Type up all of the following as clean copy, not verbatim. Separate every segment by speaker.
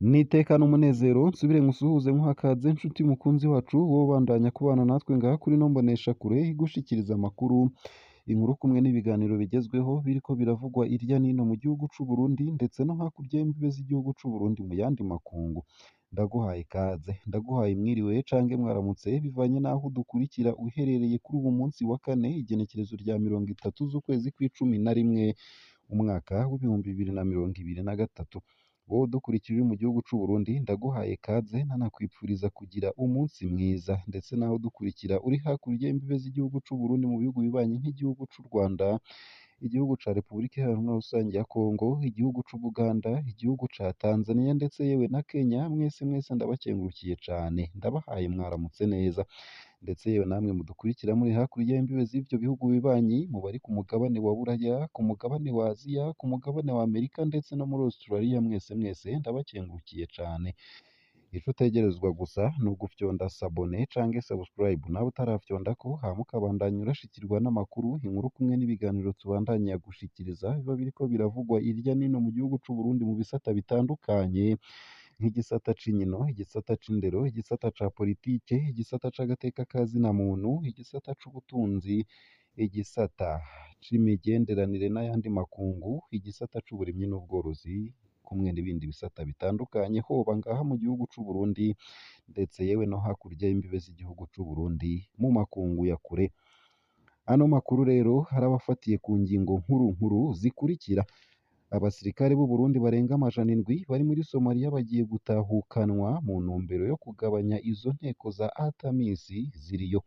Speaker 1: N'iteka n'umunezero nsubire nkusuhuze nkuha ikaze nshuti mukunzi wacu wowe ubandanya kubana natwe ngaha kuri ino mboneshakure igushikiriza amakuru, inkuru kumwe n'ibiganiro bigezweho biriko biravugwa irya n'ino mu gihugu c'u Burundi ndetse no hakurya y'imbibe z'igihugu c'u Burundi mu yandi makungu. Ndaguhaye ikaze, ndaguhaye mwiriwe canke mwaramutse bivanye n'aho udukurikira uherereye kuri uwu munsi wa kane igenekerezo rya 30 z'ukwezi kw'icumi na rimwe umwaka w'2023. Wowe udukurikira uri mu gihugu c'u Burundi ndaguhaye ikaze nanakwipfuriza kugira umunsi mwiza, ndetse nawe udukurikira uri hakurya y'imbibe z'igihugu c'u Burundi mu bihugu bibanyi nk'igihugu c'u Rwanda, igihugu ca Repubulika Iharanira Rusangi ya Kongo, igihugu c'Ubuganda, igihugu ca Tanzania ndetse yewe na Kenya, mwese mwese ndabakengurukiye cane, ndabahaye mwaramutse neza. Ndetse yewe namwe mudukurikira muri hakurya y'imbibe z'ivyo bihugu bibanyi, mu bari ku mugabane wa Buraya, ku mugabane wa Aziya, ku mugabane wa Amerika ndetse no muri Australia, mwese mwese ndabakengurukiye cane. Ico utegerezwa gusa ni ugufyonda sabone canke subscribe nawe utarafyondako, hama ukabandanya urashikirwa n'amakuru, inkuru kumwe n'ibiganiro tubandanya gushikiriza biba biriko biravugwa irya n'ino mu gihugu c'u Burundi mu bisata bitandukanye nk'igisata c'inkino, igisata c'indero, igisata ca politike, igisata c'agateka ka zina muntu, igisata c'ubutunzi, igisata c'imigenderanire n'ayandi makungu, igisata c'uburimyi n'ubworozi kumwe n'ibindi bisata bitandukanye, hoba ngaha mu gihugu c'u Burundi ndetse yewe no hakurya y'imbibe z'igihugu c'u Burundi mu makungu ya kure. Ano makuru rero arabafatiye ku ngingo nkuru nkuru zikurikira: abasirikare b'u Burundi barenga 700 bari muri Somalia bagiye gutahukanwa mu ntumbero yo kugabanya izo nteko za ATAMIS ziriyo.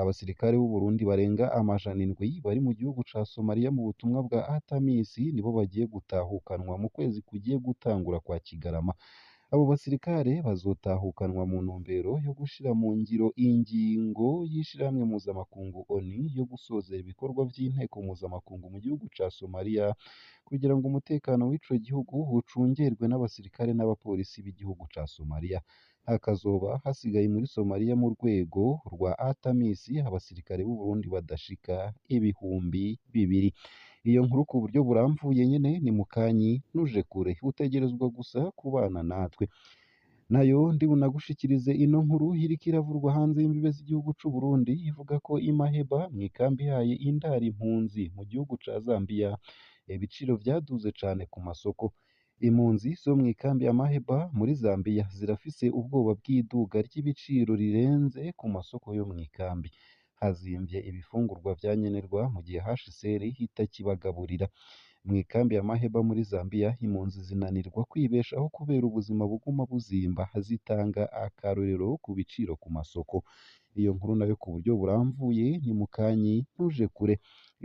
Speaker 1: Abasirikare b'u Burundi barenga 700 bari mu gihugu ca Somalia mu butumwa bwa ATAMIS nibo bagiye gutahukanwa mu kwezi kugiye gutangura kwa Kigarama. Abo basirikare bazotahukanwa mu ntumbero yo gushira mu ngiro ingingo y'ishirahamwe mpuzamakungu ONU yo gusozera ibikorwa vy'inteko mpuzamakungu mu gihugu ca Somalia kugira ngo umutekano w'ico gihugu ucungerwe n'abasirikare n'abapolisi b'igihugu ca Somalia. Hakazoba hasigaye muri Somalia mu rwego rwa ATAMIS abasirikare b'u Burundi badashika 2000. Iyo nkuru ku buryo buramvuye nyene ni mukanyi ntuje kure, utegerezwa gusa kubana natwe. Nayo ndi bunagushikirize ino nkuru iriko iravurwa hanze y'imbibe z'igihugu c'u Burundi ivuga ko i Maheba mw'ikambi yayo indara impunzi mu gihugu ca Zambia ibiciro vyaduze cane ku masoko. Impunzi zo mw'ikambi ya Maheba muri Zambia zirafise ubwoba bw'iduga ry'ibiciro rirenze ku masoko yo mw'ikambi. Hazimvye ibifungurwa vya nkenerwa mu gihe HCR itakibagaburira. Mw'ikambi ya Maheba muri Zambia impunzi zinanirwa kwibeshaho kubera ubuzima buguma buzimba, zitanga akarorero ku biciro ku masoko. Iyo nkuru nayo ku buryo buramvuye ni mukanyi ntuje kure.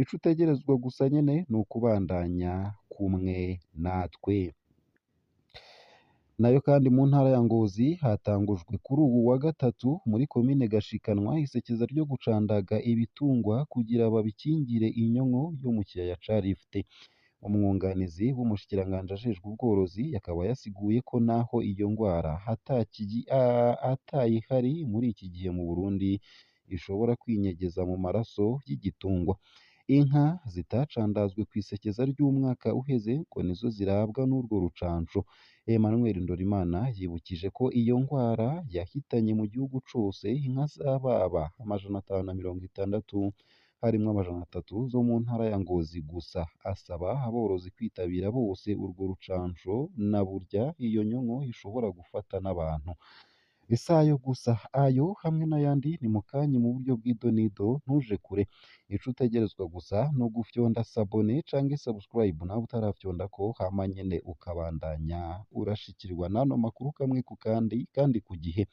Speaker 1: Ico utegerezwa gusa nyene ni ukubandanya kumwe natwe. Nayo kandi mu ntara ya Ngozi hatangujwe kuri uwu wa gatatu muri komine Gashikanwa isekeza ryo gucandaga ibitungwa kugira babikingire inyonko yo mu kiyaya ca Rift. Umwunganizi w'umushikiranganji ajejwe ubworozi akaba yasiguye ko naho iyo ngwara atayihari muri iki gihe mu Burundi ishobora kwinyegeza mu maraso y'igitungwa. Inka zitacandazwe kw'isekeza ry'umwaka uheze ngo nizo zirabwa n'urwo rucanco. Emmanuel Ndorimana yibukije ko iyo ngwara yahitanye mu gihugu cose inka z'ababa 560 harimwo 300 zo mu ntara ya Ngozi gusa. Asaba aborozi kwitabira bose urwo rucanco na burya iyo nyonko ishobora gufata n'abantu. Si ayo gusa, ayo hamwe n'ayandi ni mukanyi mu buryo bw'idonido ntuje kure. Ico utegerezwa gusa ni ugufyonda sabone canke subscribe nawe utarafyondako, hama nyene ukabandanya urashikirwa n'ano makuru kamwe ku kandi kandi ku gihe.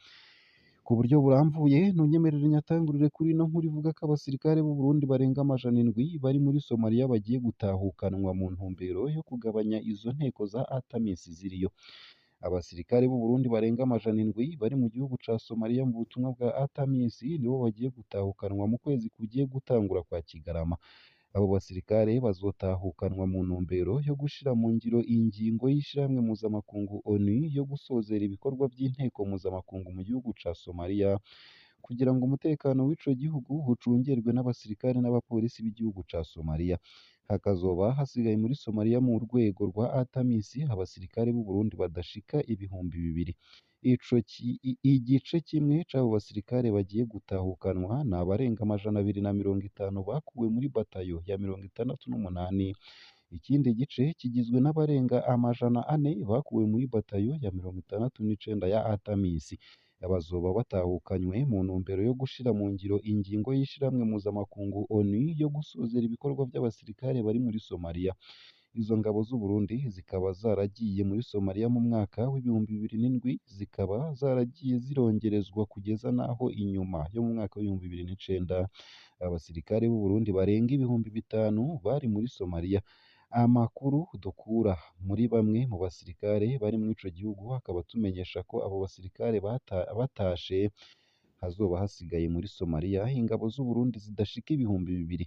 Speaker 1: Ku buryo buramvuye ntunyemerere nyatangurire kuri ino nkuru ivuga ko abasirikare b'u Burundi barenga 700 bari muri Somalia bagiye gutahukanwa mu ntumbero yo kugabanya izo nteko za ATAMIS ziriyo. Abasirikare b'u Burundi barenga 700 bari mu gihugu ca Somalia mu butumwa bwa ATAMIS nibo bagiye gutahukanwa mu kwezi kugiye gutangura kwa Kigarama. Abo basirikare bazotahukanwa mu ntumbero yo gushira mu ngiro ingingo y'ishirahamwe mpuzamakungu ONU yo gusozera ibikorwa vy'inteko mpuzamakungu mu gihugu ca Somalia kugira ngo umutekano w'ico gihugu ucungerwe n'abasirikare n'abapolisi b'igihugu ca Somalia. Hakazoba hasigaye muri Somalia mu rwego rwa ATAMIS abasirikare b'u Burundi badashika 2000. Igice kimwe c'abo basirikare bagiye gutahukanwa ni abarenga 250 bakuwe muri batayo ya 68. Ikindi gice kigizwe n'abarenga 400 bakuwe muri batayo ya 69 ya ATAMIS. Bazoba batahukanywe mu ntumbero yo gushira mu ngiro ingingo y'ishirahamwe mpuzamakungu ONU yo gusozera ibikorwa vy'abasirikare bari muri Somalia. Izo ngabo z'u Burundi zikaba zaragiye muri Somalia mu mwaka w'2007, zikaba zaragiye zirongerezwa kugeza n'aho inyuma yo mu mwaka w'2009 abasirikare b'u Burundi barenga 5000 bari muri Somalia. Amakuru dukura muri bamwe mu basirikare bari muri ico gihugu akaba atumenyesha ko abo basirikare batashe hazoba hasigaye muri Somalia ingabo z'u Burundi zidashika 2000.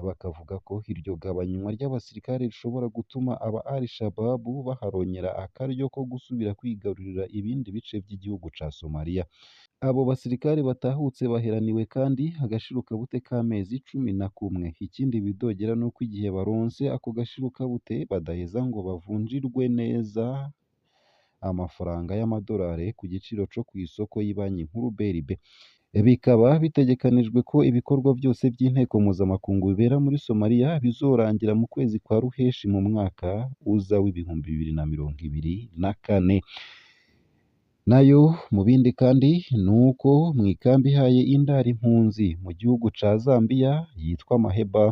Speaker 1: Bakavuga ko iryo gabanywa ry'abasirikare rishobora gutuma aba Al-Shabaab baharonyera akaryo ko gusubira kwigarurira ibindi bice vy'igihugu ca Somalia. Abo basirikare batahutse baheraniwe kandi agashirukabute k'amezi 11. Ikindi bidogera nuko igihe baronse ako gashirukabute badaheza ngo bavunjirwe neza amafaranga y'amadolari ku giciro co kw'isoko y'ibanki nkuru BRB. Bikaba bitegekanijwe ko ibikorwa vyose vy'inteko mpuzamakungu bibera muri Somalia bizorangira mu kwezi kwa Ruheshi mu mwaka uza w'2024. Nayo mu bindi kandi nuko mw'ikambi ihaye indaro impunzi mu gihugu ca Zambia yitwa Maheba,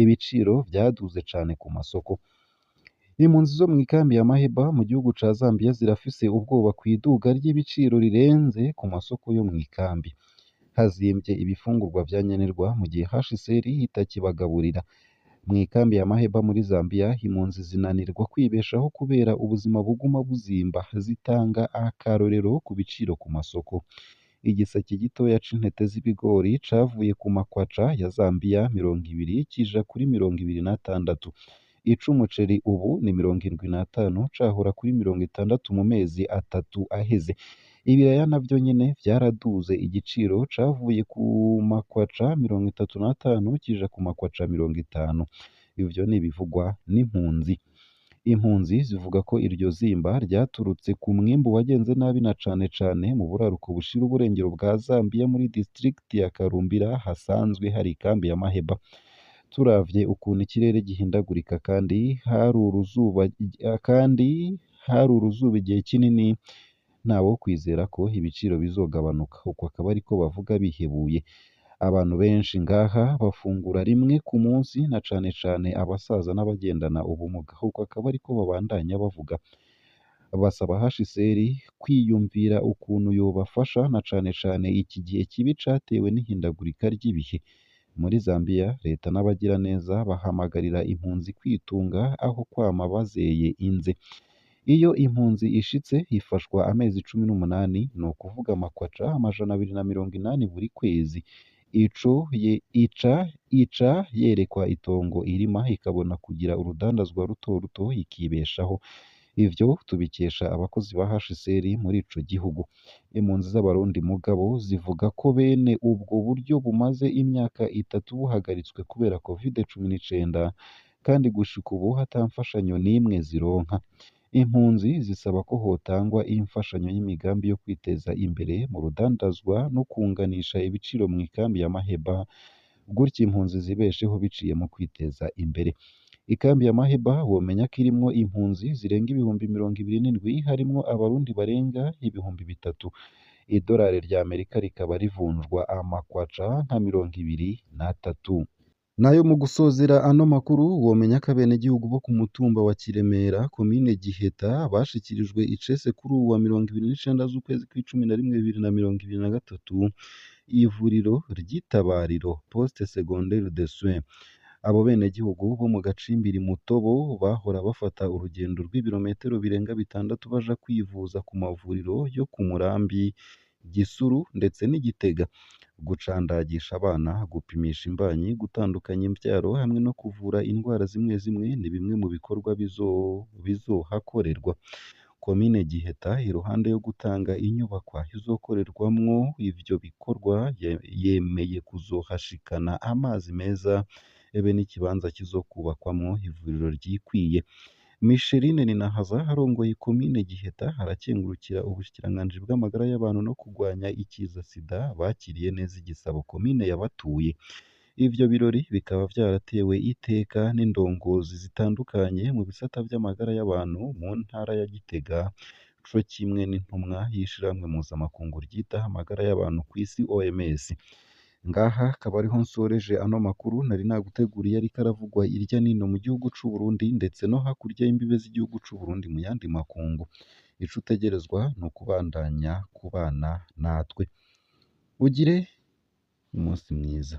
Speaker 1: ibiciro vyaduze cane ku masoko. Impunzi zo mw'ikambi ya Maheba mu gihugu ca Zambia zirafise ubwoba kw'iduga ry'ibiciro rirenze ku masoko yo mw'ikambi. Hazimvye ibifungurwa vya nkenerwa mu gihe HCR itakibagaburira. Mw'ikambi ya Maheba muri Zambia, impunzi zinanirwa kwibeshaho kubera ubuzima buguma buzimba, zitanga akarorero ku biciro ku masoko. Igiseke gitoya c'intete z'ibigori cavuye ku makwaca ya Zambia 20 kija kuri 26. Ic'umuceri ubu ni 75 cahora kuri 60 mu mezi atatu aheze. Ibiraya navyo nyene vyaraduze igiciro, cavuye ku makwaca 35 kija ku makwaca 50. Ivyo ni ibivugwa n'impunzi. Impunzi zivuga ko iryo zimba ryaturutse ku mwimbu wagenze nabi na cane cane mu buraruko bushira uburengero bwa Zambia muri district ya Karumbira hasanzwe hari ikambi ya Maheba. Turavye ukuntu ikirere gihindagurika kandi hari uruzuba igihe kinini, ntawokwizera ko ibiciro bizogabanuka. Uko akaba ariko bavuga bihebuye. Abantu benshi ngaha bafungura rimwe ku munsi na cane cane abasaza n'abagendana ubumuga. Uko akaba ariko babandanya bavuga. Basaba HCR kwiyumvira ukuntu yobafasha na cane cane iki gihe kibi catewe n'ihindagurika ry'ibihe. Muri Zambia, leta n'abagiraneza bahamagarira impunzi kwitunga aho kwama bazeye inze. Iyo impunzi ishitse ifashwa amezi 18, ni ukuvuga amakwaca 280 buri kwezi. Ica yerekwa itongo irima ikabona kugira urudandazwa ruto ruto ikibeshaho. Ivyo tubikesha abakozi ba HCR muri ico gihugu. Impunzi z'Abarundi mugabo zivuga ko bene ubwo buryo bumaze imyaka 3 buhagaritswe kubera Covid-19 kandi gushika ubu ata mfashanyo n'imwe zironka. Impunzi zisaba ko hotangwa imfashanyo y'imigambi yo kwiteza imbere mu rudandazwa no kunganisha ibiciro mw'ikambi ya Maheba, gutyo impunzi zibesheho biciye mu kwiteza imbere. Ikambi ya Maheba womenya ko irimwo impunzi zirenga 27,000 harimwo Abarundi barenga 3000. Idolari rya Amerika rikaba rivunjwa amakwaca nka 23. Nayo mu gusozera ano makuru womenya ko abenegihugu bo ku mutumba wa Kiremera komine Giheta bashikirijwe icese kuri uwu wa 29 z'ukwezi kw'icumi na rimwe 2023 ivuriro ry'Itabariro Poste Secondaire de Soins. Abo benegihugu bo mu gacimbiri Mutobo bahora bafata urugendo rw'ibirometero birenga 6 baja kwivuza ku mavuriro yo ku Murambi, Gisuru ndetse n'i Gitega. Gucandagisha abana, gupimisha imbanyi, gutandukanya imvyaro hamwe no kuvura indwara zimwe zimwe ni bimwe mu bikorwa bizohakorerwa. Komine Giheta iruhande yo gutanga inyubakwa izokorerwamwo ivyo bikorwa yemeye kuzohashikana amazi meza be n'ikibanza kizokubakwamwo ivuriro ryikwiye. Micheline Ninahaza arongoye komine Giheta arakengurukira ubushikiranganji bw'amagara y'abantu no kurwanya ikiza sida bakiriye neza igisabo komine yabatuye. Ivyo birori bikaba vyaratewe iteka n'indongozi zitandukanye mu bisata vy'amagara y'abantu mu ntara ya Gitega, co kimwe n'intumwa y'ishirahamwe mpuzamakungu ryitaho amagara y'abantu kw'isi OMS. Ngaha akaba ariho nsoreje ano makuru nari naguteguriye ariko aravugwa irya nino mu gihugu c'u Burundi ndetse no hakurya y'imbibe z'igihugu c'u Burundi mu yandi makungu. Ico utegerezwa ni ukubandanya kubana natwe. Ugire umunsi mwiza.